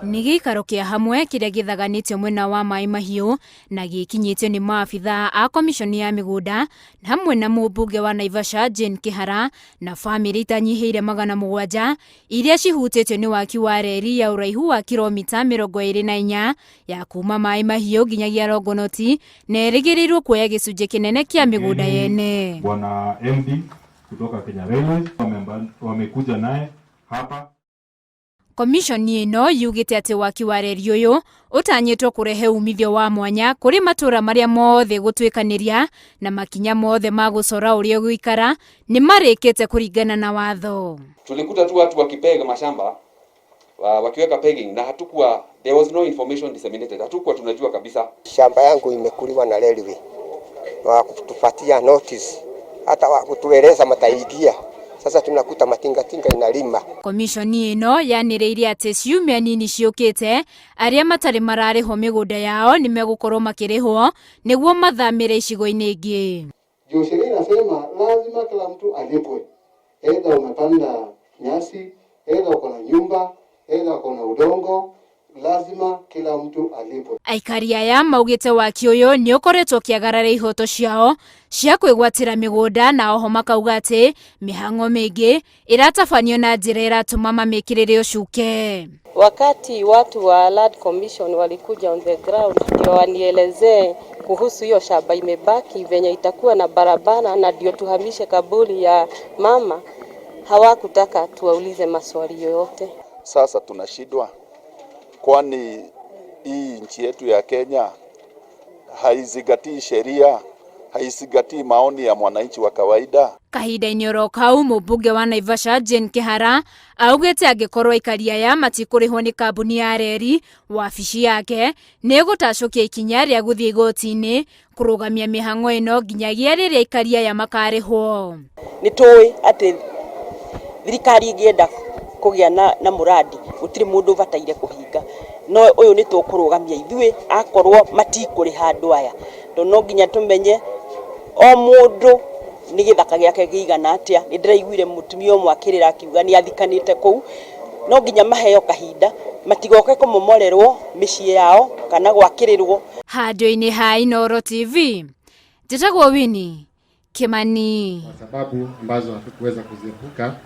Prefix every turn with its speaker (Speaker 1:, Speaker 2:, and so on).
Speaker 1: Nĩ gĩikaro kĩa hamwe kĩrĩa gĩthaganĩtio mwena wa Maĩ Mahiũ na gĩkinyĩtio nĩ maabithaa a komiconi ya mĩgũnda hamwe na mũmbunge wa Naivasha Jane Kĩhara na bamĩrĩ itanyihĩire 700 iria cihutĩtio nĩ waki wa reri ya ũraihu wa kiromita 24 ya kuma Maĩ Mahiũ nginyagia Longonot na ĩrĩgĩrĩirwo kuoya gĩcunjĩ kĩnene kĩa mĩgũnda yene.
Speaker 2: Bwana MD kutoka Kenya Railways wamekuja naye hapa.
Speaker 1: Komiconi ĩno yugĩte atĩ waki wa reri ũyũ ũtanyĩtwo kũrehe umithio wa mwanya kũrĩ matũra marĩa mothe gũtuĩkanĩria na makinya mothe ma gũcora ũrĩa ũgũikara nĩ marĩkĩte kũringana na watho.
Speaker 3: Tulikuta tu watu wakipeg mashamba wakiweka pegging na hatukuwa, there was no information disseminated, hatukuwa tunajua kabisa.
Speaker 4: Shamba yangu imekuliwa na railway, wakutupatia notice hata wakutueleza mataingia. Sasa tunakuta matingatinga inalima.
Speaker 1: Komiconi ĩno yanĩrĩire atĩ ciumia nini ciũkĩte arĩa matarĩ mararĩhwo mĩgũnda yao nĩ megũkorwo makĩrĩhwo nĩguo mathamĩre icigo-inĩ ingĩ.
Speaker 5: Juu sheria inasema lazima kila mtu alipwe, aidha umepanda nyasi, aidha uko na nyumba, aidha uko na udongo, lazima kila mtu alipwe.
Speaker 1: Aikari aya maugĩte waki ũyũ nĩ ũkoretwo ũkĩagarara ihoto ciao cia kwĩgwatĩra mĩgũnda na oho makauga atĩ mĩhang'o mĩingĩ ĩratabanio na njĩra ĩratũma mamĩkĩrĩre ũcuke.
Speaker 6: Wakati watu wa Land Commission walikuja on the ground ndio wanielezee kuhusu hiyo shamba imebaki venye itakuwa na barabara na ndio tuhamishe kaburi ya mama, hawakutaka tuwaulize maswali yoyote.
Speaker 7: Sasa tunashindwa, kwani hii nchi yetu ya Kenya haizingatii sheria, haizingatii maoni ya mwananchi wa kawaida.
Speaker 1: Kahinda-inĩ oro kau, mũmbunge wa Naivasha Jane Kĩhara augĩte angĩkorwo aikari aya matikũrĩhwo nĩ kambuni ya reri, wabici yake nĩ ĩgũtacũkia ikinya rĩa gũthiĩ igoti-inĩ kũrũgamia mĩhang'o ĩno nginyagia rĩrĩa aikari aya makarĩhwo.
Speaker 8: Nĩ tũĩ atĩ thirikari ĩngĩenda kũgĩa na mũrandi gũtirĩ mũndũ ũbataire kũhinga, no ũyũ nĩ tũkũrũgamia ithuĩ akorwo matikũrĩha andũ aya, tondũ no nginya tũmenye o mũndũ nĩ gĩthaka gĩake kĩigana atĩa. Nĩ ndĩraiguire mũtumia ũmwe akĩrĩra akiuga nĩ athikanĩte kũu. No nginya maheo kahinda matigoke kũmomorerwo mĩciĩ yao kana gwakĩrĩrwo.
Speaker 1: Handũ-inĩ ha Inooro TV, njĩtagwo Winnie Kimani.
Speaker 9: Kwa sababu ambazo hatukuweza kuziepuka.